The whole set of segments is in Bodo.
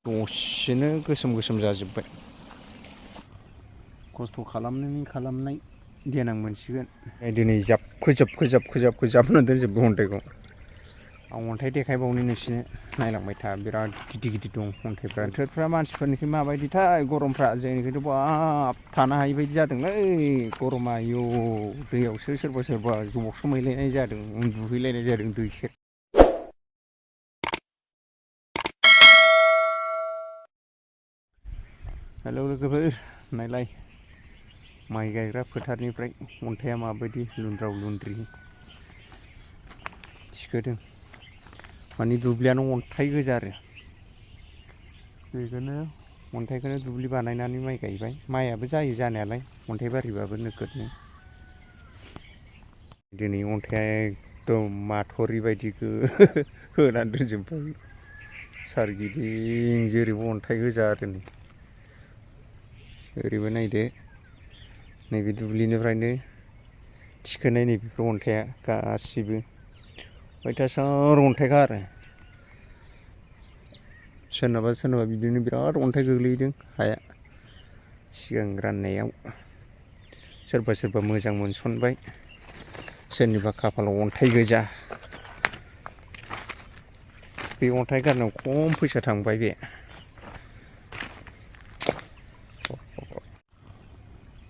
दसेनो गोसोम गोसोम जाजोब्बाय। खस्थ' खालामनाय देनां मोनसिगोन। दिनै जाबखो दोनजोबबाय अन्थाइखौ। आं अन्थाइ देखायबावनो नोंसिनो नायलांबाय था, बिराद गिदिर गिदिर दं अन्थाइफ्रा। बोथोरफ्रा मानसिफोरनिखि माबायदिथाय गरमफ्रा, जोंनिखैथ' बाब थानो हायि बायदि जादोंलै गरमा। आयौ दैयावसो सोरबा सोरबा जसोमहैलायनाय जादों, उन्दुहैलायनाय जादों दै सेर। हेलौ लोगोफोर, नायलाय माइ गायग्रा फोथारनिफ्राय अन्थाइआ माबायदि लुनद्राव लुनद्रि थिखोदों। माने दुब्लियानो अन्थाइ गोजा आरो बेखौनो अन्थाइखौनो दुब्लि बानायनानै माइ गायबाय। माइआबो जायो जानायालाय अन्थाइबारिबाबो नोगोदनो। दिनै अन्थाइआ एकदम माथरि बायदि होनानै दोनजोब्बाय सारगिदिं, जेरैबो अन्थाइ गोजा आरो नै। ओरैबो नायदो, नैबे दुब्लिनिफ्रायनो थिखोनाय नैबेफोर अन्थाइआ गासिबो अयथासार अन्थाइखा आरो। सोरनाबा बिदिनो बिराद अन्थाइ गोग्लैदों हाया सिगां राननायाव। सोरबा मोजां मोनसनबाय, सोरनिबा खाफालाव अन्थाइ गोजा। बे अन्थाइ गारनायाव खम फैसा थांबाय बे।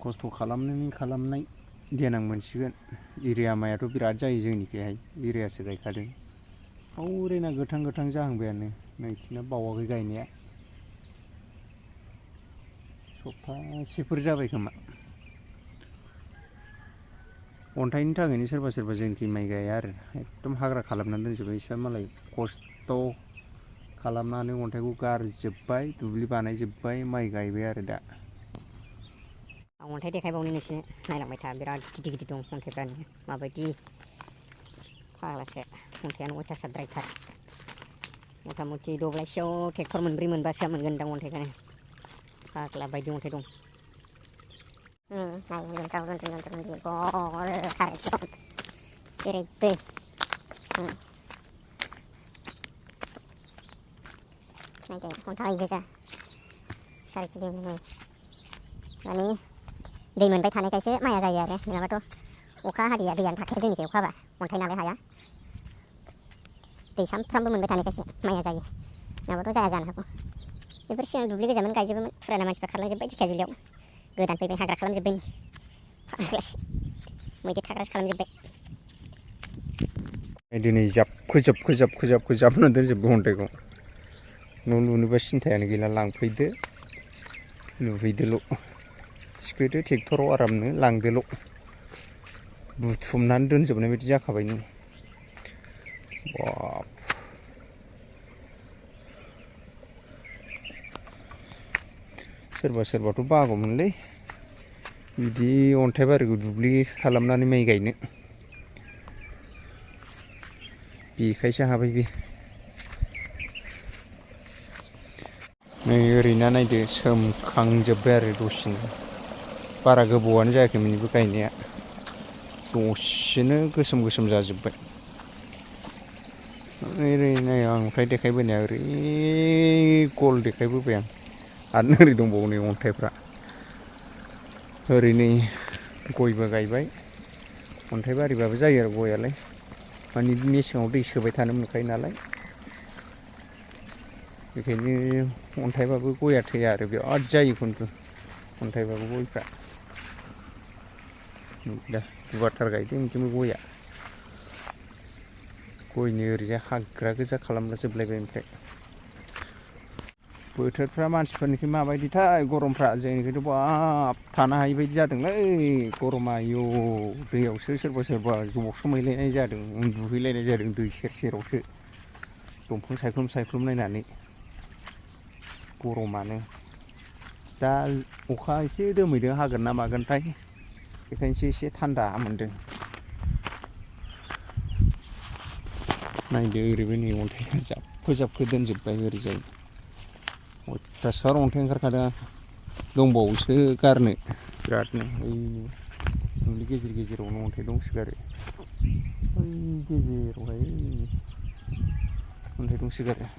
खस्थ' खालामनाय देनां मोनसिगोन। इरिया माइआथ' बिराद जायो जोंनिखैहाय, इरियासो गायखादों। हौरैना गोथां जाहांबायानो, नैथिना बावाखै गायनाया। सप्तासेफोर जाबाय खोमा। अन्थाइनि थाखायनो सोरबा जोंनिखै माइ गाया आरो, एकदम हाग्रा खालामनानै दोनजोब्बाय। बिस्रा मालाय खस्थ' खालामनानै अन्थाइखौ गारजोब्बाय, दुब्लि बानायजोब्बाय, माइ गायबाय आरो दा। आं अन्थाइ देखायबावनो नोंसिनो नायलांबाय था, बिराद गिदिर गिदिर दं अन्थाइफ्रानो माबायदि फाग्लासो। अन्थाइआनो अयथासारद्रायथार। मथा मथि दब्लायसेयाव ट्रेक्टर मोनब्रै मोनबासोआ मोनगोनदां अन्थाइखौनो। फाग्ला बायदि अन्थाइ दं। जेरैबो नायदो अन्थाइ गोजा सारिगिदिंनो। माने दै मोनबाय थानायखायसो माइया जायो आरो, नङाबाथ' अखा हादैया, दैयानो थाखाया जोंनिखै अखा हाबा। अन्थाइ नालाय हाया, दै सामफ्रामबो मोनबाय थानायखायसो माइया जायो, नङाबाथ' जाया जानो हागौ। बेफोर सिगां दुब्लि गोजामोन, गायजोबोमोन। फुराना मानसिफ्रा खारलांजोब्बाय दिखियाजुलियाव। गोदान फैबाय हाग्रा खालामजोब्बाय, फाग्लासो मैदेर थाग्रासो खालामजोब्बाय। दिनै जाबखो दोनजोब्बाय अन्थाइखौ। न' लुनोबा सिन्थायानो गैला, लांफैदो लुफैदोल', थिखोदो ट्रेक्टराव आरामनो लांदोल'। बुथुमनानै दोनजोबनाय बायदि जाखाबाय नै। बाब सोरबाथ' बागौमोनलै बिदि अन्थाइ बारिखौ दुब्लि खालामनानै माइ गायनो। बेखायसो हाबाय बे। नै ओरैना नायदो, सोमखांजोब्बाय आरो दसेनो। बारा गोबावानो जायाखैमोन बेबो गायनाया, दसेनो गोसोम जाजोब्बाय। ओरै नाय, आं अन्थाइ देखायबोनाया ओरै गल देखायबोबाय आं। आरो ओरै दंबावो नै अन्थाइफ्रा। ओरै नै गयबो गायबाय। अन्थाइ बारिबाबो जायो आरो गयालाय, माने मेसेङाव दै सोबाय थानो मोनखायो नालाय। बेखायनो अन्थाइबाबो गया थैया आरो, बिराद जायो खिन्थु अन्थाइबाबो गयफ्रा। दा गुवारथार गायदों बिदिनो गया। गयनि ओरैजाय हाग्रा गोजा खालामला जोबलायबाय। ओमफ्राय बोथोरफ्रा मानसिफोरनिखि माबायदिथाय गरमफ्रा, जोंनिखैथ' बाब थानो हायि बायदि जादोंलै गरमा। आयौ दैयावसो सोरबा जसोमहैलायनाय जादों, उन्दुहैलायनाय जादों दै सेरावसो, दंफां सायख्लुम नायनानै। गरमानो दा अखा एसे दोमैदों, हागोन ना मागोनथाय, बेखायनोसो एसे थान्दा मोनदों। नायदो ओरैबो नै अन्थाइआ जाबखो दोनजोब्बाय ओरैजाय। अयथासार अन्थाइ ओंखारखादों, दंबावोसो गारनो बिरादनो। ओइ दुब्लि गेजेरावनो अन्थाइ दंसोगारो। बै गेजेरावहाय अन्थाइ दंसोगारो।